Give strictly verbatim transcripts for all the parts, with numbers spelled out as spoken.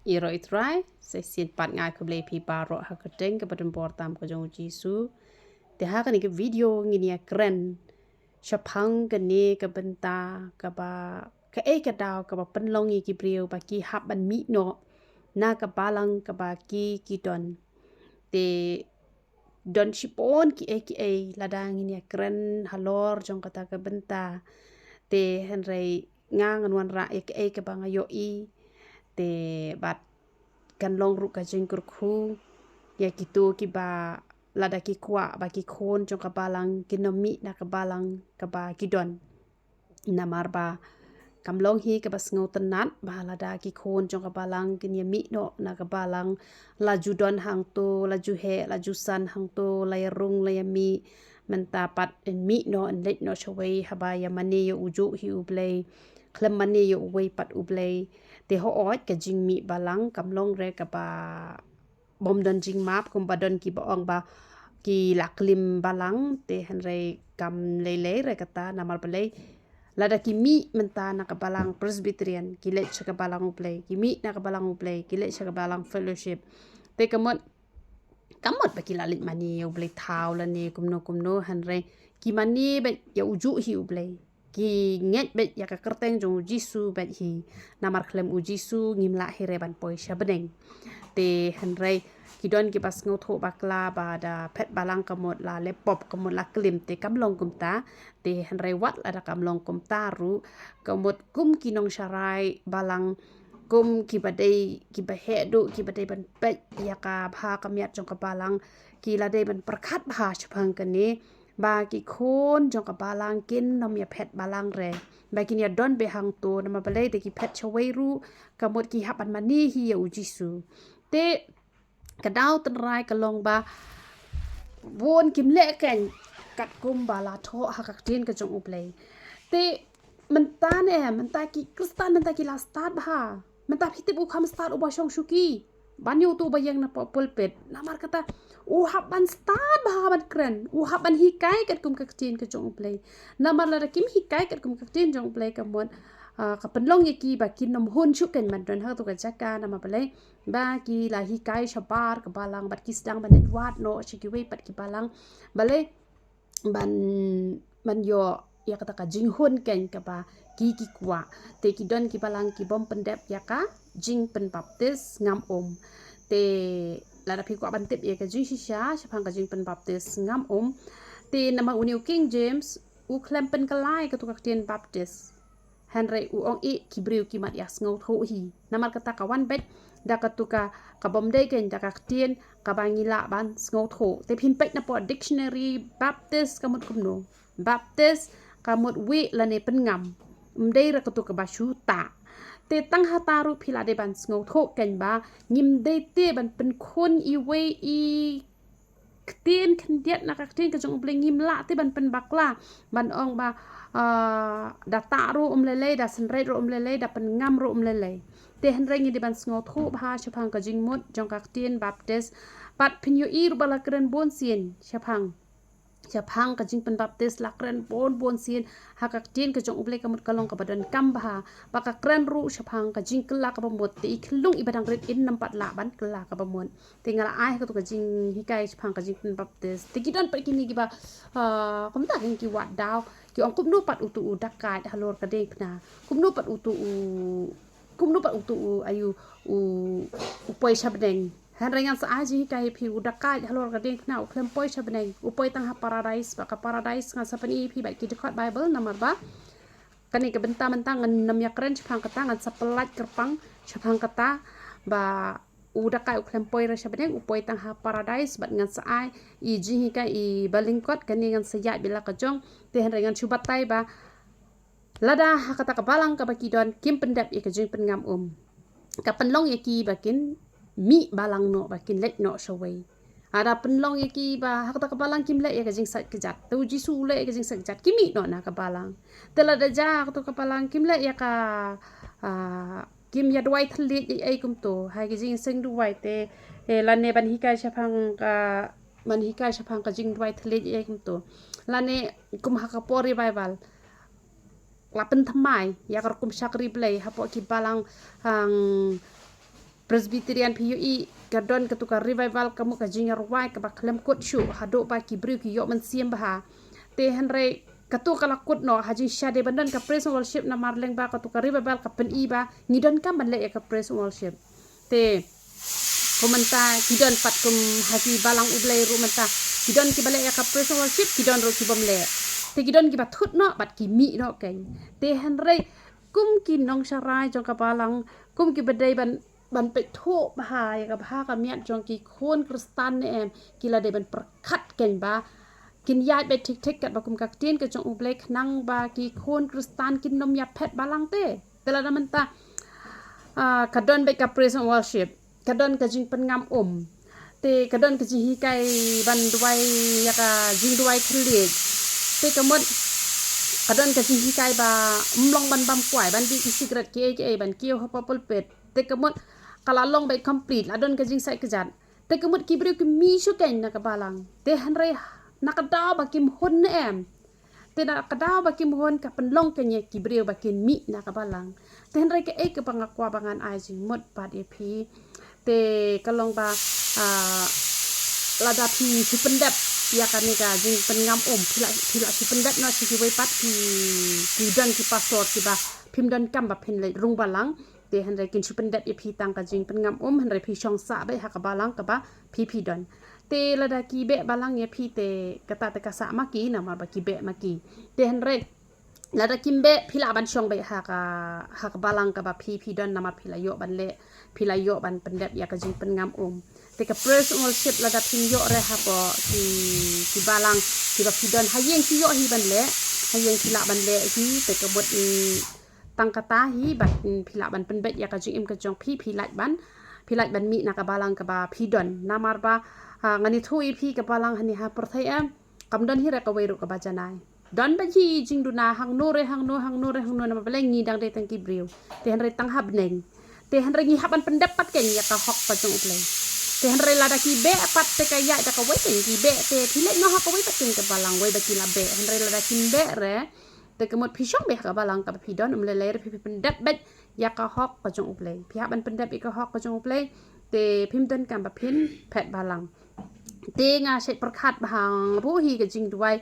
Ïaroh ïa u Trai, sa shisien pat nga ai khublei ïa phi baroh ha ka kyrteng kaba donbor tam ka jong u Jisu. Te ha kane ka video ngin ïa kren shaphang kane ka bynta kaba kaei ka daw kaba pynlong ïa ki briew ba ki hap ban mih noh na ka balang kaba ki ki don. Te don shibun kiei kiei lada ngin ïa kren halor jong kata ka bynta. Te hynrei nga ngan wanrah ïa kaei kaba nga ïohi. Te bad kan long ruh ka jingkyrkhu ïa kito kiba lada ki kwah ba ki khun jong ka balang kin ym mih na ka balang kaba ki don. Namar ba kam long hi kaba sngewtynnat ba lada ki khun jong ka balang kin ïa mih noh na ka balang, la ju don hangto, la ju heh, la ju san hangto, la ïa rung, la ïa mih. Mynta pat yn mih noh, yn leit noh shawei haba ïa mane ïa u juh hi U Blei, khlem mane ïa uwei pat U Blei. Te hooid ka jingmih balang kam long re kaba bym don jingmap, kumba don kiba ong ba ki la klim balang. Te hynrei kam lei lei re kata, namar balei? Lada ki mih mynta na ka balang Presbyterian, ki leit sha ka balang U Blei, ki mih na ka balang U Blei, ki leit sha ka balang Fellowship. Te ka mut, ka mut ba ki la leit mane ïa U Blei thaw lane kumno kumno, hynrei ki mane beit ïa u juh hi U Blei. Ki ngeit beit ïa ka kyrteng jong u Jisu beit hi. Namar khlem u Jisu ngim lah hi re ban poi sha bneng. Te hynrei ki don kiba sngewthuh bakla ba da phet balang ka mut la leh pop, ka mut la klim, te kam long kumta. Te hynrei wat lada kam long kumta ruh, ka mut kum ki nongsharai balang, kum kiba dei kiba heh duh, kiba dei ban peit ïa ka bha ka miat jong ka balang, ki la dei ban pyrkhat bha shaphang kane ba ki khun jong ka balang kin ym ïa phet balang re, ba kin ïa don beit hangto. Namar balei? Da ki phet shawei ruh ka mut ki hap ban mane hi ïa u Jisu. Te ka daw tynrai ka long ba bun kim leh keiñ katkum ba la thoh ha ka ktien ka jong U Blei. Te mynta ne, mynta ki Khristan mynta ki la stad bha. Mynta phi tip u kham stad uba shong shuki ban ïa uto uba ïeng na pulpit. Namar kata u hap ban stad bha ban kren, u hap ban hikai katkum ka ktien ka jong U Blei. Namar lada kim hikai katkum ka ktien jong U Blei ka mut, ah, ka pynlong ïa ki ba kin ym hun shuh keiñ ban don ha kato ka jaka. Namar balei? Ba ki la hikai shabar ka balang bad ki sdang ban leit wad noh sha kiwei pat ki balang. Balei? Ban, ban ïoh ïa kata ka jinghun keiñ kaba ki ki kwah. Te ki don ki balang ki bym pyndep ïa ka jingpynbaptis ngam um. Te lada phi kwah ban tip ïa ka jingshisha shaphang ka jingpynbaptis ngam um, te namar une u King James u khlem pynkylla ïa kato ka ktien baptis. Hynrei u ong ïa ki briew ki mat ïa sngewthuh hi. Namar kata ka wan beit da kato ka, ka bym dei keiñ da ka ktien kaba ngi lah ban sngewthuh. Te phin peit na pdeng dictionary, baptis ka mut kumno? Baptis ka mut wieh lane pynngam. Ym dei re kato kaba shu tah. Te tang hata ruh phi la dei ban sngewthuh keiñ ba ngim dei te ban pynkhun iwei i ktien khyndiat na ka ktien ka jong U Blei. Ngim lah te ban pynbakla ban ong ba, ah, da tah ruh um lei lei, da synreit ruh um lei lei, da pynngam ruh um lei lei. Te hynrei ngi dei ban sngewthuh bha shaphang ka jingmut jong ka ktien baptis. Bad phin ïohi ruh ba la kren bun sien shaphang, shaphang ka jingpynbaptis, la kren bun bun sien ha ka ktien ka jong U Blei ka mut ka long kaba donkam bha. Ba ka kren ruh shaphang ka jingkylla kaba mut, te i khyllung iba dang rit in ym pat lah ban kylla kaba mut. Te nga la ai ha kato ka jinghikai shaphang ka jingpynbaptis. Te ki don pat kine kiba, ah, kumta kine ki wad daw, ki ong kumno pat uto u dakait halor ka diengphna, kumno pat uto u, kumno pat uto u, aïu, u, u poi sha bneng. Hynrei ngan sa ai jinghikai ïa phi, u dakait halor ka diengphna u khlem poi sha bneng, u poi tang ha paradise. Bad ka paradise ngan sa pyni ïa phi bad ki dkhot Bible, namar ba kane ka bynta mynta ngan nym ïa kren shaphang kata, ngan sa pyllait kyrpang shaphang kata, ba u dakait u khlem poi re sha bneng, u poi tang ha paradise. Bad ngan sa ai i jinghikai iba lyngkot, kane ngan sa ïaid beit la ka jong. Te hynrei ngan shu batai ba lada ha kata ka balang kaba ki don kim pyndep ïa ka jingpynngam um, ka pynlong ïa ki ba kin mih balang noh, ba kin leit noh shawei. Lada pynlong ïa ki ba ha kata ka balang kim leh ïa ka jingsait kjat, te u Jisu u leh ïa ka jingsait kjat, ki mih noh na ka balang. Te lada jia ha kata ka balang kim leh ïa ka, ah, kim ïa duwai thylliej ei ei kumto ha ka jingseng duwai te, eh, lane ban hikai shaphang ka, ban hikai shaphang ka jingduwai thylliej ei ei kumto. Lane kum ha ka por revival la pynthymmai ïa ka rukom shakri Blei hapoh ki balang, hang, Presbyterian phi ïohi ka don katu ka revival ka mut ka jingïarwai kaba khlem kut shuh haduh ba ki briew ki ïoh mynsiem bha. Te hynrei katu ka la kut noh ha jingshadei ban don ka praise and worship namar lyngba katu ka revival ka pyni ba ngi donkam ban leh ïa ka praise and worship. Te kum mynta ki don pat kum ha ki balang U Blei ruh mynta ki don kiba leh ïa ka praise and worship, ki don ruh ki bym leh. Te ki don kiba thut noh bad ki mih noh kein. Te hynrei kum ki nongsharai jong ka balang, kum kiba dei ban ban peit thuh bha ïa ka bha ka miat jong ki khun Khristan ne em, ki la dei ban pyrkhat kein ba kin ïaid beit thik thik katba kum ka ktien ka jong U Blei khnang ba ki khun Khristan kin nym ïaphet balang te. Te lada mynta ah, ka don beit ka praise and worship, ka don ka jingpynngam um, te ka don ka jinghikai ban duwai ïa ka jingduwai khlieh. Te ka mut ka don ka jinghikai ba ym long ban bam kwai, ban bih ki sikret kiei kiei, ban kiew hapoh pulpit. Te ka mut ka la long beit complete, la don ka jingshai kjat. Te ka mut ki briew ki mih shuh kein na ka balang. Te hynrei na ka daw ba kim hun ne em, te na ka daw ba kim hun ka pynlong kein ïa ki briew ba kin mih na ka balang. Te hynrei kaei kaba nga kwah ba ngan ai jingmut pat ïa phi, te ka long ba ah, lada phi shu pyndep ïa kane ka jingpynngam um, phi la phi la shu pyndep noh sha kiwei pat ki ki don ki pastor kiba phim donkam ba phin leit rung balang. Te hynrei kin shu pyndep ïa phi tang ka jingpynngam um, hynrei phi shong sah beit ha ka balang kaba phi phi don. Te lada ki beh balang ïa phi te kata te ka sah ma ki namar ba ki beh ma ki. Te hynrei lada kim beh phi lah ban shong beit ha ka ha ka balang kaba phi phi don namar phi la ïoh ban leh, phi la ïoh ban pyndep ïa ka jingpynngam um. Te ka praise and worship lada phim ïoh re hapoh ki ki balang kiba phi don, ha ïing phi ïoh hi ban leh, ha ïing phi lah ban leh hi. Te ka mut mm, tang kata hi bad mm, phi lah ban pynbeit ïa ka jingim ka jong phi, phi lait ban phi lait ban mih na ka balang kaba phi don. Namar ba ah, ngan ïathuh ïa phi ka balang hangne ha pyrthei em, kam don hi re kawei ruh kaba janai. Don beit hi jingduna hangno re hangno, hangno re hangno, namar balei ngi dang dei tang ki briew. Te hynrei tang ha bneng, te hynrei ngi hap ban pyndep pat kein ïa ka hok ka jong U Blei. Te hynrei lada ki beh pat te ka ïaid da kawei kein, ki beh te phi leit noh ha kawei pat kein ka balang wei ba ki la beh. Hynrei lada kim beh re, te ka mut phi shong beit ha ka balang kaba phi don, ym lei lei re phi phi pyndep beit ïa ka hok ka jong U Blei. Phi hap ban pyndep ïa ka hok ka jong U Blei, te phim donkam ba phin phet balang. Te nga shait pyrkhat bha ruh hi ka jingduwai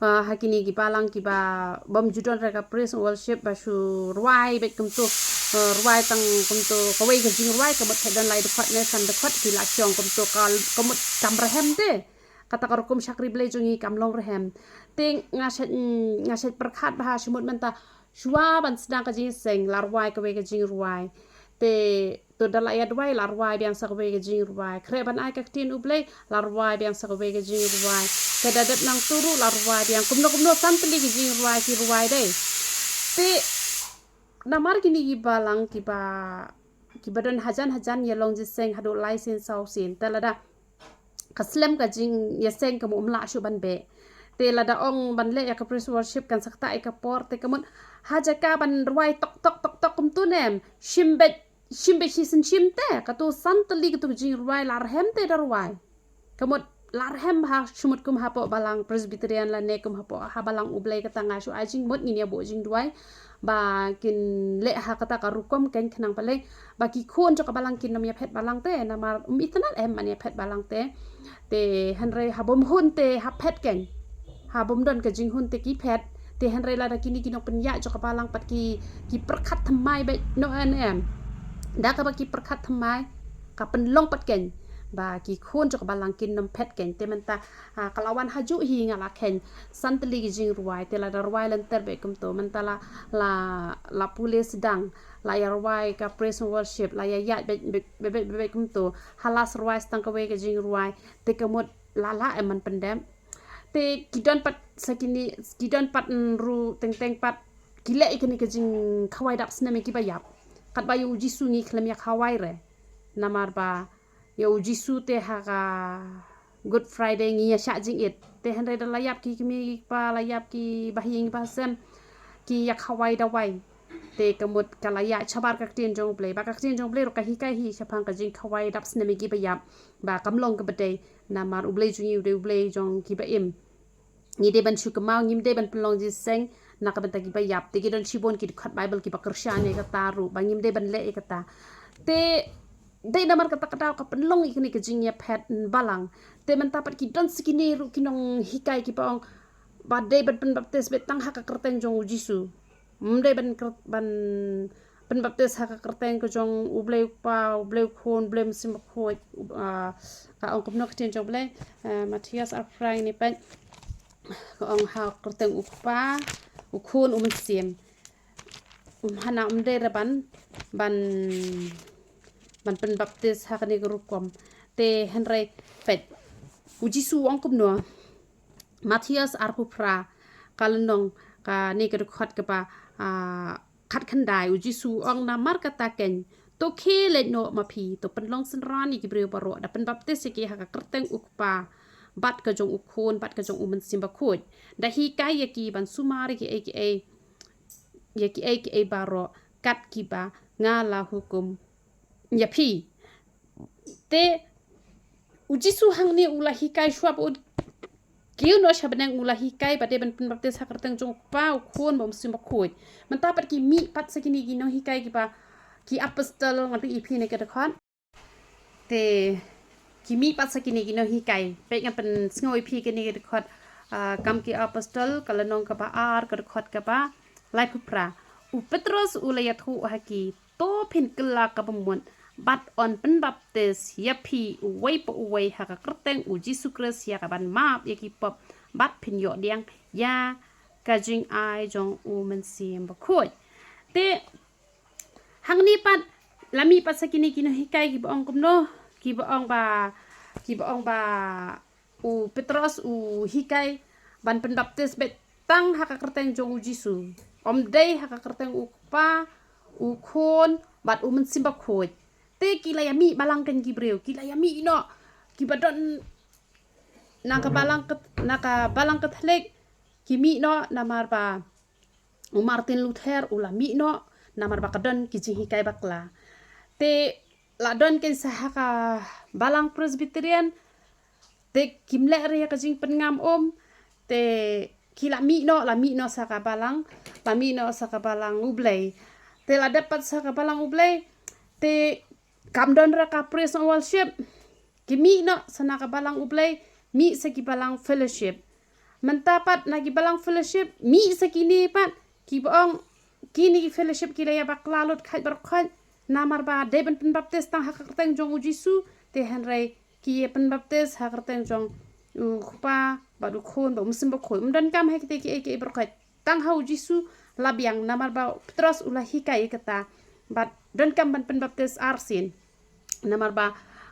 ah, ha kine ki balang kiba bym ju don re ka praise and worship ba shu rwai beit kumto, ah, rwai tang kumto kawei ka jingrwai ka mut phet don lai dkhot ne san dkhot ki la shong kumto ka ka mut kam rhem te. Kata ka rukom shakri Blei jong ngi kam long rhem. Te nga shait mm, nga shait pyrkhat bha shu mut mynta shuwa ban sdang ka jingïaseng la rwai kawei ka jingrwai. Te to da la ïa duwai la rwai biang sa kawei ka jingrwai. Khreh ban ai ka ktien U Blei la rwai biang sa kawei ka jingrwai. Te da dep nangto ruh la rwai biang kumno kumno san tylli ka jingrwai ki rwai dei. Te namar kine ki balang kiba kiba don hajan hajan ïa long jingïaseng haduh lai sien saw sien. Te lada ka slem ka jingïaseng ka mut ym lah shuh ban beh. Te lada ong ban leh ïa ka praise worship kan sa ktah ïa ka por, te ka mut ha jaka ban rwai tok tok tok tok kumto ne em, shim beit shim beit shisien shim te, katu san tylli katu ka jingrwai la rhem te da rwai. Ka mut la rhem ha shu mut kum hapoh balang Presbyterian lane kum hapoh ha balang U Blei. Kata nga shu ai jingmut ngin ïa buh jingduwai ba kin leh ha kata ka rukom kein khnang balei ba ki khun jong ka balang kin nym ïaphet balang te, namar um itynnad em ban ïaphet balang te. Te hynrei ha bym hun te ha phet kein, ha bym don ka jinghun te ki phet. Te hynrei lada kine ki nongpynïaid jong ka balang pat ki ki pyrkhat thymmai beit noh ne em, da kaba ki pyrkhat thymmai ka pynlong pat kein ba ki khun jong ka balang kin nym phet kein. Te mynta ah, ka la wan hajuh hi nga la kheiñ san tylli ki jingrwai. Te lada rwai lynter beit kumto, mynta la la la pule sdang, la ïa rwai ka praise and worship, la ïa ïaid beit beit beit beit kumto. Ha la sa rwai sa tang kawei ka jingrwai, te ka mut la lah em ban pyndep. Te ki don pat sa kine, ki don pat mm, ruh teng teng pat ki leh ïa kane ka jingkhawai dap snem ïa kiba ïap. Katba ïa U Jisu ngi khlem ïa khawai re, namar ba ïa U Jisu te ha ka Good Friday ngi ïa shah jingit. Te hynrei da la ïap ki kmie ki kpa, la ïap ki bahaïing bahasem, ki ïa khawai dawai. Te ka mut ka la ïaid shabar ka ktien jong U Blei, ba ka ktien jong U Blei ruh ka hikai hi shaphang ka jingkhawai dap snem ïa kiba ïap ba kam long kaba dei. Namar U Blei jong ngi u dei U Blei jong kiba im. Ngi dei ban shu kynmaw, ngim dei ban pynlong jingïaseng na ka bynta kiba ïap. Te ki don shibun ki dkhot Baibl kiba kyrshan ïa kata ruh ba ngim dei ban leh ïa kata. Te Dei namar kata ka daw ka pynlong ïa kane ka jingïaphet balang. Te mynta pat ki don sa kine ruh ki nonghikai kiba ong ba dei ban pynbaptis beit tang ha ka kyrteng jong u Jisu. Ym dei ban kyr-, ban pynbaptis ha ka kyrteng ka jong u Blei u Kpa, u Blei u Khun, u Blei Mynsiem Bakhuid. U, ah, ka ong kumno ka ktien jong u Blei, eh, Mathaios arphew phra ne pat. Ka ong ha ka kyrteng u Kpa, u Khun, u Mynsiem. Um, hana ym dei re ban, ban, ban pynbaptis ha kane ka rukom. Te hynrei peit, u Jisu u ong kumno? Mathaios arphew phra, ka lynnong, kane ka dkhot kaba, ah, khatkhyndai, u Jisu u ong, namar kata keiñ, to khie leit noh ma phi, to pynlong synran ïa ki briew baroh, da pynbaptis ïa ki ha ka kyrteng u Kpa, bad ka jong u Khun, bad ka jong u Mynsiem Bakhuid. Da hikai ïa ki ban sumar ïa kiei kiei, ïa kiei kiei baroh kat kiba nga la hukum ïa phi. Te u Jisu hangne u la hikai shuwa ba un kiew noh sha bneng, u la hikai ba dei ban pynbaptis ha ka kyrteng jong u Kpa, u Khun bad u Mynsiem Bakhuid. Mynta pat ki mih pat sa kine ki nonghikai kiba, ki apostol, ngan pyni ïa phi ne ka dkhot. Te ki mih pat sa kine ki nonghikai. Peit, ngan pynsngew ïa phi kane ka dkhot, ah, Kam ki Apostol, ka lynnong kaba ar, ka dkhot kaba laiphew phra. U Petros u la ïathuh ha ki, to phin kylla kaba mut bad yn pynbaptis ïa phi uwei pa uwei ha ka kyrteng u Jisu Khrist ïa ka ban map ïa ki pop, bad phin ïoh pdiang ïa ka jingai jong u Mynsiem Bakhuid. Te hangne pat la mih pat sa kine ki nonghikai kiba ong kumno, kiba ong ba, kiba ong ba u Petros u hikai ban pynbaptis beit tang ha ka kyrteng jong u Jisu. Ym dei ha ka kyrteng u Kpa, u Khun bad u Mynsiem Bakhuid. Te ki la ïa mih balang keiñ ki briew, ki la ïa mih noh, kiba don na ka balang Kat-, na ka balang Katholik, ki mih noh namar ba u Martin Luther u la mih noh namar ba ka don ki jinghikai bakla. Te la don keiñ sa ha ka balang Presbyterian, te kim leh re ïa ka jingpynngam um, te ki la mih noh, la mih noh sa ka balang, la mih noh sa ka balang U Blei. Te la dep pat sa ka balang U Blei, te kam don re ka praise and worship. Ki mih noh sa na ka balang U Blei, mih sa ki balang fellowship. Mynta pat na ki balang fellowship, mih sa kine pat, kiba ong kine ki fellowship ki la ïa bakla lut khait baroh khait, namar ba dei ban pynbaptis tang ha ka kyrteng jong u Jisu, te hynrei ki ïa pynbaptis ha ka kyrteng jong u Kpa bad u Khun bad u Mynsiem Bakhuid. Ym donkam ha kita kiei kiei baroh khait. Tang ha u Jisu la biang, namar ba u Petros u la hikai ïa kata. Bad donkam ban pynbaptis arsien. Namar ba,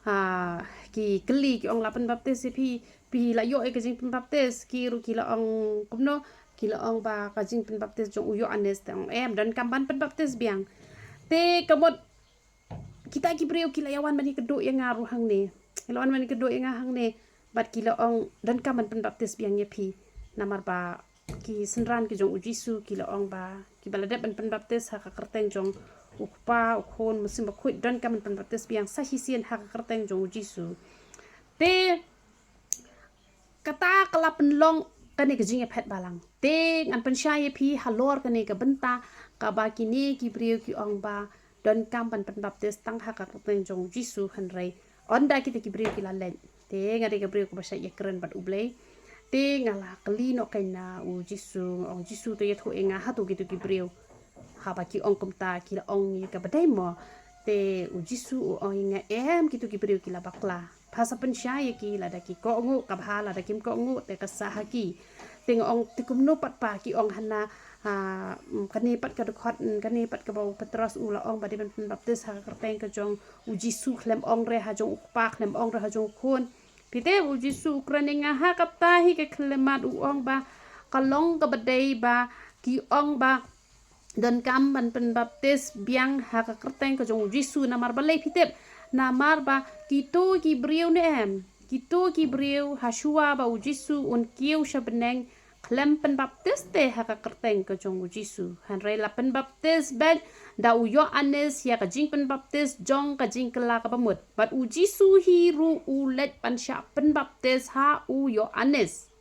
ah, ki kylli ki ong la pynbaptis ïa phi, phi la ïoh ïa ka jingpynbaptis, ki ruh ki la ong kumno, ki la ong ba ka jingpynbaptis jong u Ïoannis, te ong em, donkam ban pynbaptis biang. Te ka mut kita ki briew ki la ïa wan ban ïakynduh ïa nga ruh hangne. Ki la wan ban ïakynduh ïa nga hangne. Bad ki la ong donkam ban pynbaptis biang ïa phi. Namar ba ki synran ki jong u Jisu ki la ong ba kiba la dep ban pynbaptis ha ka kyrteng jong u Kpa, u Khun, Mynsiem Bakhuid, donkam ban pynbaptis biang sa shisien ha ka kyrteng jong u Jisu. Te kata ka la pynlong kane ka jingïaphet balang. Te ngan pynshai ïa phi halor kane ka bynta kaba kine ki briew ki ong ba donkam ban pynbaptis tang ha ka kyrteng jong u Jisu, hynrei ynda kita ki briew ki la leit. Te nga dei ka briew kaba shait ïakren bad U Blei. Te nga la kylli noh keiñ na u Jisu, nga ong, Jisu, to ïathuh ïa nga hato kito ki briew haba ki ong kumta ki la ong ïa kaba dei mo. Te u Jisu u ong ïa nga, em, kito ki briew ki la bakla. Pha sa pynshai ïa ki, lada ki kohnguh ka bha, lada kim kohnguh te ka sah ha ki. Te nga ong, te kumno pat ba ki ong hana, ah, mm, kane pat ka dkhot, mm, kane pat kaba u Petros u la ong ba dei ban pynbaptis ha ka kyrteng ka jong u Jisu, khlem ong re ha jong u Kpa, khlem ong re ha jong u Khun. Phi tip, u Jisu u kren ïa nga, ha kata hi ka khyllipmat u ong ba ka long kaba dei ba ki ong ba donkam ban pynbaptis biang ha ka kyrteng ka jong u Jisu. Namar balei phi tip? Namar ba kito ki briew ne em, kito ki briew ha shuwa ba u Jisu un kiew sha bneng khlem pynbaptis te ha ka kyrteng ka jong u Jisu. Hynrei la pynbaptis beit da u Ïoannis ïa ka jingpynbaptis jong ka jingkylla kaba mut. Bad u Jisu hi ruh u leit ban shah pynbaptis ha u Ïoannis.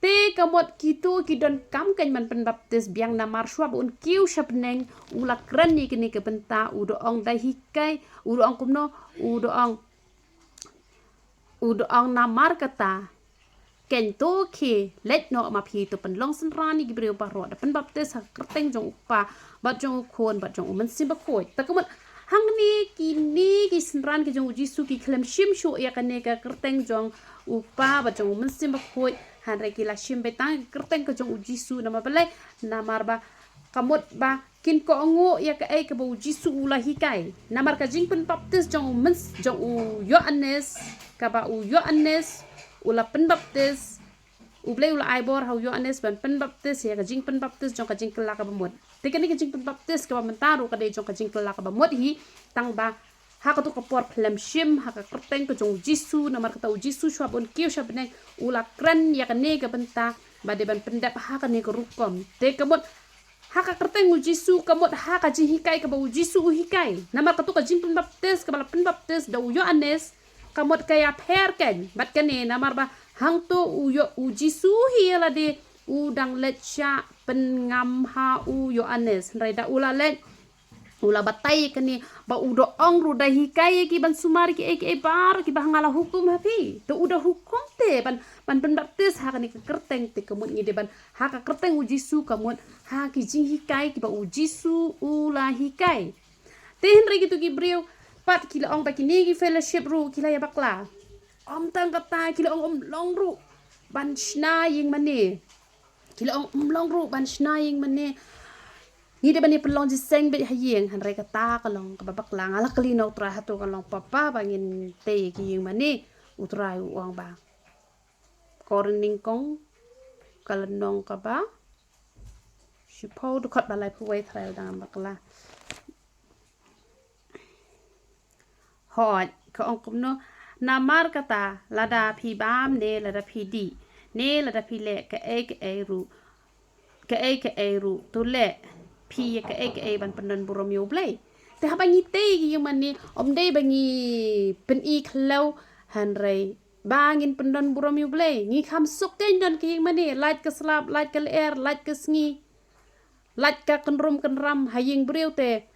Te ka mut kito ki donkam kein ban pynbaptis biang namar shuwa ba un kiew sha bneng u la kren ïa kane ka bynta, u da ong da hikai, u da ong kumno, u da ong, u da ong namar kata kein to khie leit noh ma phi to pynlong synran ïa ki briew baroh da pynbaptis ha ka kyrteng jong u Kpa bad jong u Khun bad jong u Mynsiem Bakhuid. Ta ka mut hangne kine ki synran ki jong u Jisu ki khlem shim shuh ïa kane ka kyrteng jong u Kpa bad jong u Mynsiem Bakhuid, hynrei ki la shim beit tang ka kyrteng ka jong u Jisu. Namar balei? Namar ba ka mut ba kin kohnguh ïa kaei kaba u Jisu u la hikai. Namar ka jingpynbaptis jong u Myns-, jong u Ïoannis, kaba u Ïoannis u la pynbaptis, U Blei u la ai bor ha u Ïoannis ban pynbaptis ïa ka jingpynbaptis jong ka jingkylla kaba mut. Te kane ka jingpynbaptis kaba mynta ruh ka dei jong ka jingkylla kaba mut hi, tang ba ha kato ka por khlem shim ha ka kyrteng ka jong u Jisu, namar kata u Jisu shuwa ba un kiew sha bneng u la kren ïa kane ka bynta ba dei ban pyndep ha kane ka rukom. Te ka mut ha ka kyrteng u Jisu, ka mut ha ka jinghikai kaba u Jisu u hikai. Namar kato ka jingpynbaptis kaba la pynbaptis da u Ïoannis, ka mut ka ïapher kein bad kane, namar ba hangto u Ïo-, u Jisu hi ïa lade u dang leit shah pynngam ha u Ïoannis. Hynrei da u la leit, u la batai kane ba u da ong ruh da hikai ïa ki ban sumar ïa kiei kiei baroh kiba nga la hukum ha phi. Te u da hukum te ban, ban pynbaptis ha kane ka kyrteng. Te ka mut ngi dei ban ha ka kyrteng u Jisu, ka mut ha ki jinghikai kiba u Jisu u la hikai. Te hynrei kito ki briew pat ki la ong ba kine ki fellowship ruh ki la ïa bakla. Ym tang kata, ki la ong ym long ruh ban shna ïing mane. Ki la ong ym long ruh ban shna ïing mane. Ngi dei ban ïa pynlong jingïaseng beit ha ïing. Hynrei kata ka long kaba bakla. Nga la kylli na u Trai, hato ka long pop ba ngin tei ïa ki ïing mane? U Trai u ong ba, Korinth nyngkong, ka lynnong kaba shiphew, dkhot ba laiphew wei, trai u dang bakla. Hooid, ka ong kumno? Namar kata, lada phi bam ne lada phi dih ne lada phi leh kaei kaei ruh, kaei kaei ruh, to leh phi ïa kaei kaei ban pyndon burom ïa U Blei. Te haba ngi tei ki ïing mane, ym dei ba ngi pyni khlaw, hynrei ba ngin pyndon burom ïa U Blei. Ngi kham suk te ngin don ki ïing mane, lait ka slap, lait ka lyer, lait ka sngi, lait ka kynrum kynram ha ïing briew te.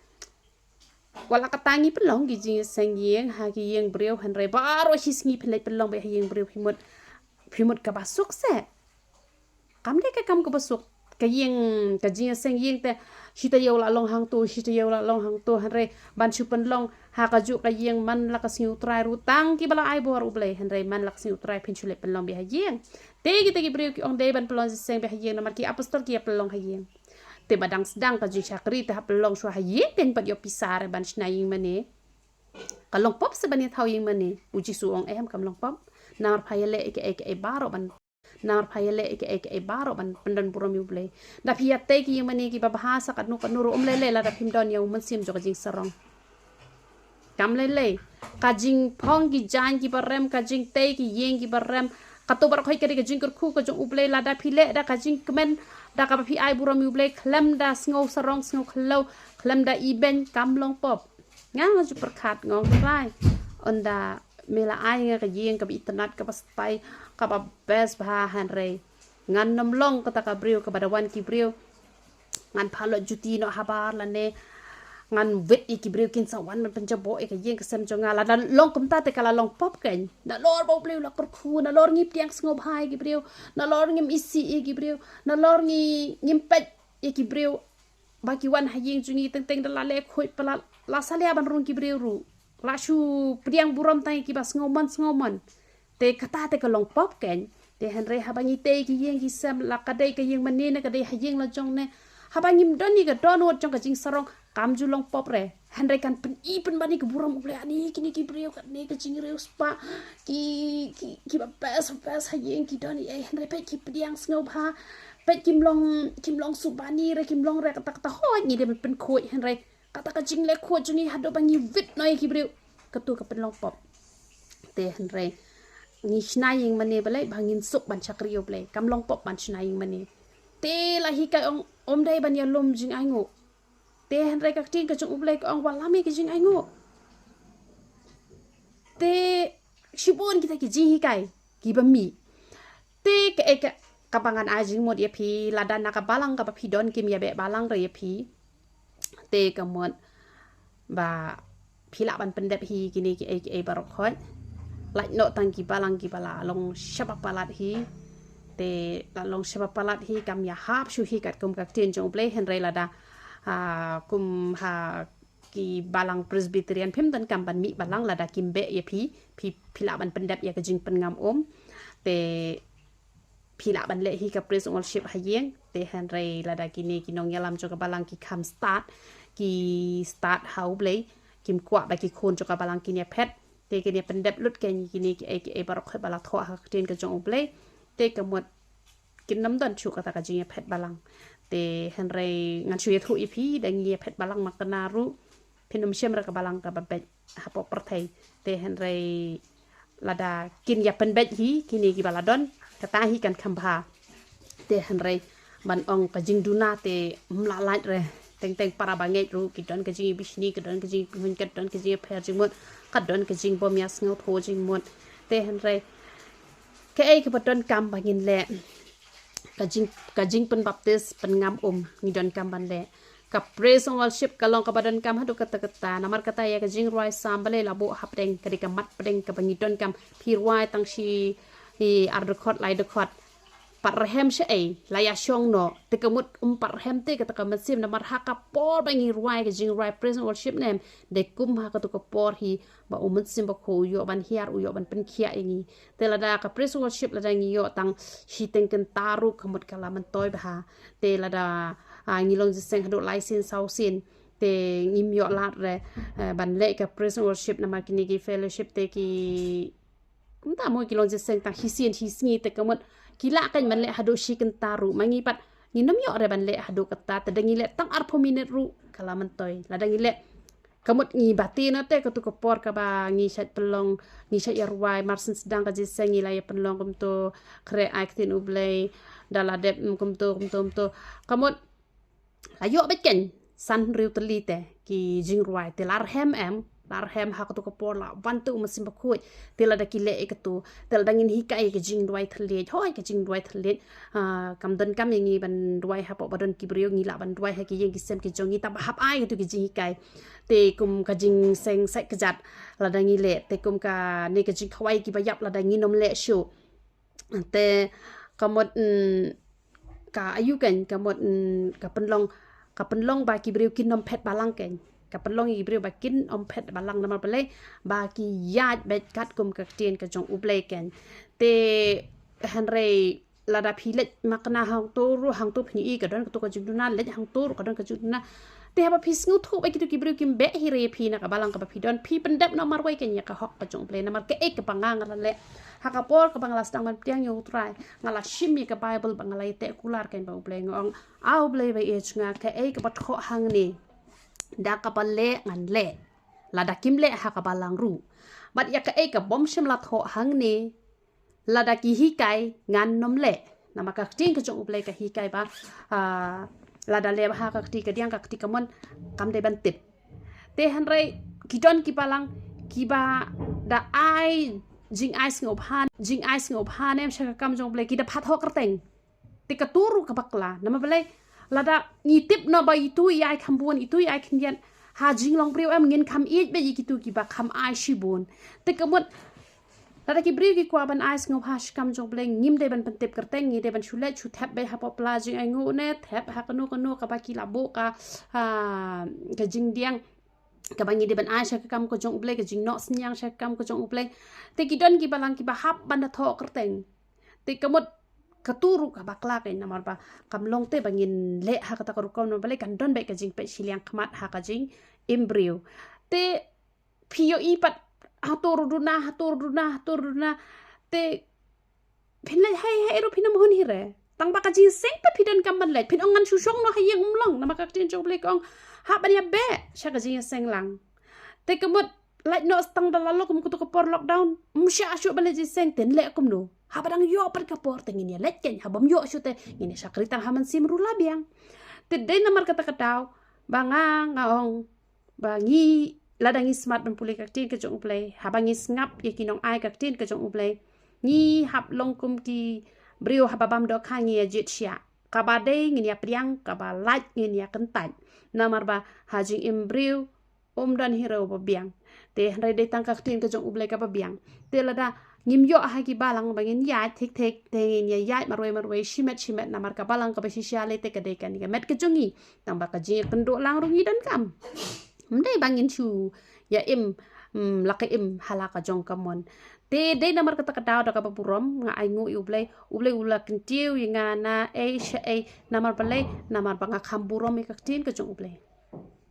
Wat la kata ngi pynlong ki jingïaseng ïing ha ki ïing briew, hynrei baroh shi sngi phin leit pynlong beit ha ïing briew, phi mut, phi mut kaba suk se? Kam dei ka kam kaba suk. Ka ïing, ka jingïaseng ïing te, shi taïew la long hangto, shi taïew la long hangto, hynrei ban shu pynlong ha kajuh ka ïing man la ka sngi U Trai ruh, tang kiba la ai bor U Blei, hynrei man la ka sngi U Trai phin shu leit pynlong beit ha ïing. Te kita ki briew ki ong dei ban pynlong jingïaseng beit ha ïing namar ki apostol ki ïa pynlong ha ïing. Te ba dang sdang ka jingshakri te hap pynlong shuwa ha ïing, te ngin pat ïoh pisa re ban shna ïing mane? Ka long pop se ban ïa thaw ïing mane? U Jisu u ong em, kam long pop. Namar pha ïa leh ïa kaei kaei baroh ban, namar pha ïa leh ïa kaei kaei baroh ban pyndon burom ïa U Blei. Da phi ïa tei ki ïing mane kiba bha sa katno katno ruh, ym lei lei lada phim don ïa u mynsiem jong ka jingsarong. Kam lei lei. Ka jingphong ki jaiñ kiba rem, ka jingtei ki ïing kiba rem, kato baroh ka dei ka jingkyrkhu ka jong U Blei. Lada phi leh da ka jingkmen, da kaba phi ai burom ïa U Blei, khlem da sngew sarong sngew khlaw, khlem da ibeiñ, kam long pop. Nga nga ju pyrkhat, nga ong, Trai, ynda me la ai nga ka ïing kaba itynnad, kaba style, kaba best bha, hynrei ngan nym long kata ka briew kaba da wan ki briew, ngan phalot juti noh habar lane ngan wit ïa ki briew kin sa wan ban pynjaboh ïa ka ïing ka sem jong nga. Lada long kumta te ka la long pop kein. Nalor ba U Blei u la kyrkhu, nalor ngi pdiang sngewbha ïa ki briew, nalor ngim isih ïa ki briew, nalor ngi, ngim peit ïa ki briew ba ki wan ha ïing jong ngi, teng teng da la leh khuid palat, la salia ban rung ki briew ruh, la shu pdiang burom tang ïa kiba sngewmon sngewmon. Te kata te ka long pop kein. Te hynrei haba ngi tei ki ïing ki sem, la ka dei ka ïing mane ne ka dei ha ïing la jong ne, haba ngim don ïa ka dohnud jong ka jingsarong, kam ju long pop re. Hynrei kan pyni pynban ïa ka burom U Blei, ani kine ki briew katne ka jingriewspah, ki, ki, kiba best best ha ïing, ki don ei ei, hynrei peit ki pdiang sngewbha, peit kim long, kim long subani re, kim long re kata kata. Hooid, ngi dei ban pynkhuid, hynrei kata ka jingleh khuid jong ngi haduh ba ngi wit noh ïa ki briew, kato ka pynlong pop. Te hynrei ngi shna ïing mane balei? Ba ngin suk ban shakri ïa U Blei. Kam long pop ban shna ïing mane. Te la hikai, ong ym dei ban ïalum jingainguh. Te hynrei ka ktien ka jong U Blei ka ong wat lam ïa ki jingainguh. Te shibun kita ki jinghikai kiba mih. Te kaei ka, kaba ngan ai jingmut ïa phi, lada na ka balang kaba phi don kim ïa beh balang re ïa phi, te ka mut ba phi lah ban pyndep hi kine kiei kiei baroh khoit. Lait noh tang ki balang kiba la long shaba palat hi. Te la long shaba palat hi kam ïahap shuh hi katkum ka ktien jong U Blei, hynrei lada, ah, kum ha ki balang Presbyterian phim donkam ban mih balang, lada kim beh ïa phi, phi, phi lah ban pyndep ïa ka jingpynngam um. Te phi lah ban leh hi ka praise and worship ha ïing. Te hynrei lada kine ki nongïalam jong ka balang ki kham stad, ki stad ha U Blei, kim kwah ba ki khun jong ka balang kin ïa phet, te kin ïa pyndep lut kine, kine kiei kiei baroh khoit ba la thoh ha ka ktien ka jong U Blei. Te ka mut kin nym don shuh kata ka jingïaphet balang. Te hynrei ngan shu ïathuh ïa phi, da ngi ïaphet balang ma kane ruh, phin ym shem re ka balang kaba beit hapoh pyrthei. Te hynrei lada kin ïa pynbeit hi kine kiba la don, kata hi kan kham bha. Te hynrei ban ong ka jingduna te ym lah lait re. Teng teng para bangeit ruh ki don ka jingïabishni, ka don ka jingïapynhun, ka don ka jingïapher jingmut, ka don ka jingbym ïasngewthuh jingmut. Te hynrei kaei kaba donkam ba ngin leh? Ka jing, ka jingpynbaptis, pynngam um, ngi donkam ban leh. Ka praise and worship ka long kaba donkam haduh katta katta. Namar kata ïa ka jingrwai Salm balei la buh hapdeng, ka dei ka mat pdeng kaba ngi donkam. Phi rwai tang shi, i, ar dkhot, lai dkhot, pat rhem shaei, la ïashong noh. Te ka mut ym pat rhem te kata ka mynsiem, namar ha ka por ba ngi rwai ka jingrwai praise and worship ne em, dei kum ha katu ka por hi ba U Mynsiem Bakhuid u ïoh ban hiar, u ïoh ban pynkhiah ïa ngi. Te lada ka praise and worship lada ngi ïoh tang shiteng kynta ruh ka mut ka la myntoi bha. Te lada, ah, ngi long jingïaseng haduh lai sien saw sien, te ngim ïoh lad re, eh, ban leh ka praise and worship namar kine ki fellowship te ki, kumta mo, ki long jingïaseng tang shisien shisngi, te ka mut ki lah kan ban leh haduh shi kynta ruh. Ma ngi pat ngin ym ïoh re ban leh haduh katta, te da ngi leh tang arphew minit ruh ka la myntoi. Lada ngi leh, ka mut ngi bati na te katu ka por kaba ngi shait pynlong, ngi shait ïa rwai, mar syn sdang ka jingïaseng ngi la ïa pynlong kumto, khreh ai ktien U Blei, da la dep, mm, kumto, kumto, kumto. Ka mut la ïoh beit kan san hynriew tylli te ki jingrwai, te la rhem em, la rhem ha katu ka por, la wan te U Mynsiem Bakhuid. Te lada ki leh ïa katu, te lada ngin hikai ïa ka jingduwai thylliej, hooid ka jingduwai thylliej, ah, kam donkam ïa ngi ban duwai hapoh ba don ki briew, ngi lah ban duwai ha ki ïing ki sem ki jong ngi, tang ba hap ai katu ki jinghikai. Te kum ka jingïaseng sait kjat lada ngi leh, te kum kane ka jingkhawai kiba ïap lada ngin ym leh shuh. Te ka mut, mm, ka aïu kan, ka mut, mm, ka pynlong, ka pynlong ba ki briew kin ym phet balang kan. Ka pynlong ïa ki briew ba kin ym phet balang namar balei, ba ki ïaid beit katkum ka ktien ka jong U Blei kan. Te hynrei lada phi leit ma kane hangto ruh, hangto phin ïohi ka don kato ka jingduna, leit hangto ruh ka don ka jingduna. Te haba phi sngewthuh ba kito ki briew kim beh hi re ïa phi na ka balang kaba phi don, phi pyndep noh marwei kan ïa ka hok ka jong U Blei. Namar kaei kaba nga, nga la leh ha ka por kaba nga la sdang ban pdiang ïa U Trai, nga la shim ïa ka Baibl bad nga la ïateh kular kan bad U Blei, nga ong, A U Blei ba ïeit jong nga, kaei kaba thoh hangne, da kaba leh ngan leh, lada kim leh ha ka balang ruh. Bad ïa kaei kabym shym la thoh hangne, lada ki hikai ngan ym leh. Namar ka ktien ka jong U Blei ka hikai ba, ah, lada leh bha ka kti kadiang, ka kti kamon kam dei ban tip. Te hynrei ki don ki balang kiba da ai jingai sngewbha, jingai sngewbha ne em sha ka kam jong U Blei, ki da phah thoh kyrteng. Te katu ruh ka bakla. Namar balei? Lada ngi tip noh ba itu i ai kham bun, itu i ai khyndiat, ha jinglong briew em ngin kham ïeit beit ïa kitu kiba kham ai shibun. Te ka mut lada ki briew ki kwah ban ai sngewbha sha ka kam jong U Blei, ngim dei ban pyntip kyrteng, ngi dei ban shu leit shu thep beit hapoh pla jingainguh ne thep ha kano kano kaba ki la buh ka, ah, ka jingdiang kaba ngi dei ban ai sha ka kam ka jong U Blei, ka jingnoh synñiang sha ka kam ka jong U Blei. Te ki don ki balang kiba hap ban da thoh kyrteng. Te ka mut katu ruh ka bakla kein, namar ba kam long te ba ngin leh ha kata ka rukom, namar balei? Kan don beit ka jingpeit shiliang khmat ha ka jingim briew. Te phi ïohi pat, hato ruh duna, hato ruh duna, hato ruh duna. Te phin leit haei haei ruh phin ym hun hi re. Tang ba ka jingïaseng pat phi donkam ban leit. Phin ong ngan shu shong noh ha ïing, ym long, namar ka ktien jong U Blei ka ong, hap ban ïabeh sha ka jingïaseng lang. Te ka mut lait noh tang da la lok kum katu ka por lockdown, ym shah shuh ban leit jingïaseng, te leh kumno? Haba dang ïoh pat ka por te ngin ïaleit kein, haba ym ïoh shuh te ngin ïa shakri tang ha mynsiem ruh la biang. Te dei namar kata ka daw ba nga, nga ong ba ngi, lada ngi smat ban pule ka ktien ka jong U Blei, haba ngi sngap ïa ki nong ai ka ktien ka jong U Blei, ngi hap long kum ki, Briew haba bam dohkha ngi ïa jied shiah. Kaba dei ngin ïa pdiang, kaba lait ngin ïa kyntait. Namar ba ha jingim briew, um don hi ruh ba biang. Te hynrei dei tang ka ktien ka jong U Blei kaba biang. Te lada ngim ïoh ha ki balang ba ngin ïaid thik thik, te ngin ïa ïaid marwei marwei, shimet shimet, namar ka balang kaba shisha lei te ka dei kane ka met ka jong ngi. Tang ba ka jingïakynduh lang ruh ngi donkam. Ym dei ba ngin shu ïa im, mm, la ka im ha la ka jong ka mon. Te dei namar kata ka daw da kaba burom nga ai nguh ïa U Blei, U Blei u la kyntiew ïa nga na ei sha ei, namar balei, namar ba nga kham burom ïa ka ktien ka jong U Blei.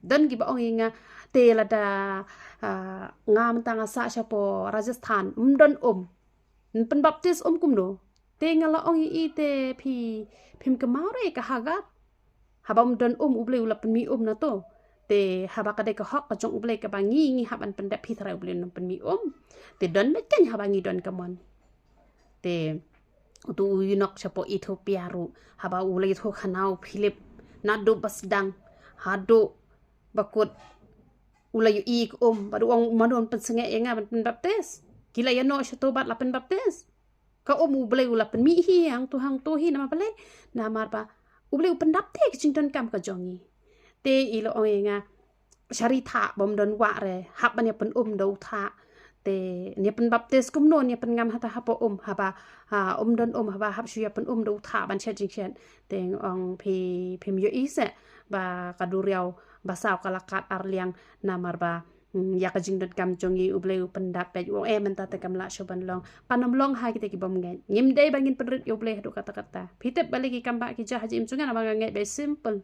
Don kiba ong ïa nga, te lada, ah, nga mynta nga sah shapoh Rajasthan, ym don um. Pynbaptis um kumno? Te nga la ong ïa i, te phi, phim kynmaw re ka Hagar? Haba ym don um, U Blei u la pynmih um na to. Te haba ka dei ka hok ka jong U Blei kaba ngi, ngi hap ban pyndep, phi tharai U Blei un pynmih um? Te don beit keiñ haba ngi don ka mon. Te utu u eunuch shapoh Ethiopia ruh, haba u la ïathuh khana u Philip, naduh ba sdang haduh ba kut, u la ïohi ka um, bad u ong, mano un pynsangeh ïa nga ban pynbaptis? Ki la ïa noh sha to bad la pynbaptis. Ka um U Blei u la pynmih hi hangto hangto hi, namar balei? Namar ba U Blei u pyndap te ka jingdonkam ka jong ngi. Te i la ong ïa nga, shari thah, bym don wah re, hap ban ïa pynum da u thah. Te ïa pynbaptis kumno, ïa pyngam hata hapoh um, haba, ha, ym don um, haba hap shu ïa pynum da u thah ban shet jingshet. Te nga ong, phi, phim ïohi seh ba ka duriaw ba saw ka la kat ar liang, namar ba, mm, ïa ka jingdonkam jong ngi U Blei u pyndap beit. U ong, eh, mynta te kam lah shuh ban long. Kan ym long ha kita ki bym ngeit. Ngim dei ba ngin pynrit ïa U Blei haduh katta katta. Phi tip balei ki kam ba ki jia ha jingim jong nga? Namar nga ngeit beit, simple.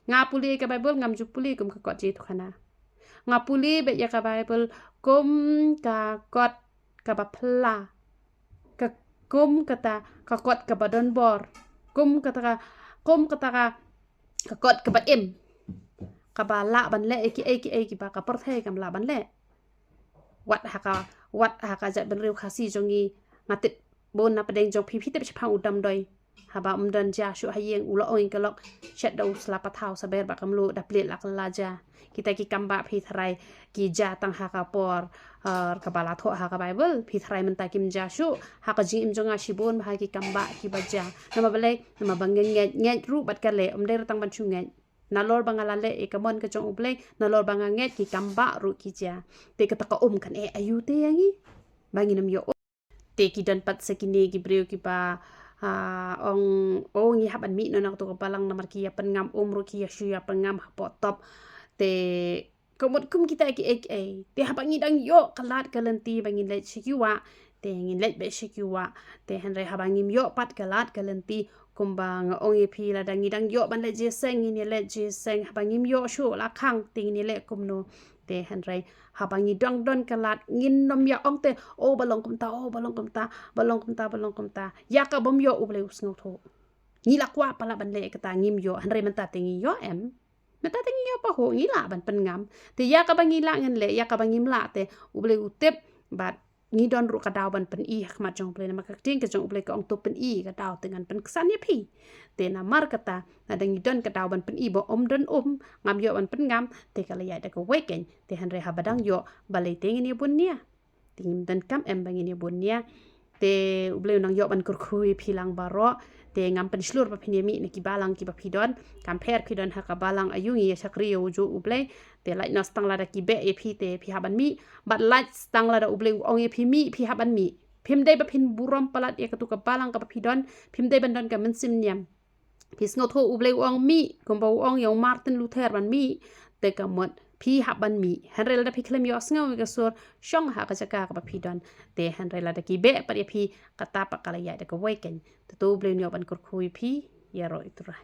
Nga pule ka Baibl, ngam ju pule kum ka kot jingïathuhkhana. Nga pule beit ïa ka Baibl kum ka kot kaba phylla. Ka, kum kata ka kot kaba don bor. Kum kata ka, kum kata ka, ka kot kaba im. Kaba lah ban leh ïa kiei kiei kiba ka pyrthei kam lah ban leh. Wat ha ka, wat ha ka jaitbynriew Khasi jong ngi, nga tip bun na pdeng jong phi, phi tip shaphang u Damdoi. Haba ym don jia shuh ha ïing, u la ong ïa ka lok, shet da u sla pathaw saber ba kam luh, da plied la ka la jia. Kita ki kam ba phi tharai ki jia tang ha ka por, eh, kaba la thoh ha ka Baibl, phi tharai mynta kim jia shuh. Ha ka jingim jong nga shibun bha ki kam ba kiba jia. Namar balei? Namar ba nga ngeit, ngeit ruh bad ka leh, ym dei re tang ban shu ngeit. Nalor ba nga la leh ïa ka mon ka jong U Blei, nalor ba nga ngeit, ki kam ba ruh ki jia. Te kata ka um kan eh aïu te ïa ngi ba ngin ym ïoh um? Te ki don pat sa kine ki briew kiba, ah, ong, oh, ngi hap ban mih noh na kato ka balang namar ki ïa pynngam um ruh, ki ïa shu ïa pynngam hapoh top. Te ka mut kum kita kiei kiei. Te haba ngi dang ïoh ka lad ka lynti ba ngin leit sha ki wah, te ngin leit beit sha ki wah. Te hynrei haba ngim ïoh pat ka lad ka lynti, kumba nga ong ïa phi, lada ngi dang ïoh ban leit jingïaseng, ngin ïa leit jingïaseng. Haba ngim ïoh shuh la khang, te ngin ïa leh kumno? Te hynrei haba ngi dang don ka lad, ngin nym ïa ong te, oh, ba long kumta, oh, ba long kumta, ba long kumta, ba long kumta. Ïa kaba ym ïoh U Blei u sngewthuh. Ngi la kwah palat ban leh kata, ngim ïoh, hynrei mynta te ngi ïoh em? Mynta te ngi ïoh pahuh, ngi lah ban pynngam. Te ïa kaba ngi lah ngin leh, ïa kaba ngim lah te U Blei u tip, bad ngi don ruh ka daw ban pyni ha khmat jong U Blei, namar ka ktien ka jong U Blei ka ong to pyni ka daw te ngan pynksan ïa phi. Te namar kata, lada ngi don ka daw ban pyni ba ym don um, ngam ïoh ban pynngam, te ka la ïaid da kawei keiñ. Te hynrei haba dang ïoh, balei te ngin ïa bun nia? Te ngim donkam em ba ngin ïa bun nia? Te U Blei u nang ïoh ban kyrkhu ïa phi lang baroh. Te ngam pynshlur ba phin ïa mih na ki balang kiba phi don. Kam pher phi don ha ka balang aïu, ngi ïa shakri ïa u juh U Blei. Te lait noh, tang lada ki beh ïa phi te phi hap ban mih. Bad lait, tang lada U Blei u ong ïa phi mih, phi hap ban mih. Phim dei ba phin burom palat ïa katu ka balang kaba phi don. Phim dei ban don ka mynsiem niam. Phi sngewthuh U Blei u ong mih, kumba u ong ïa u Martin Luther ban mih, te ka mut phi hap ban mih. Hynrei lada phi khlem ïohsngew ïa ka sur, shong ha ka jaka kaba phi don. Te hynrei lada ki beh pat ïa phi, kata pat ka la ïaid da kawei keiñ. Te to U Blei un ïoh ban kyrkhu ïa phi, ïaroh ïa U Trai.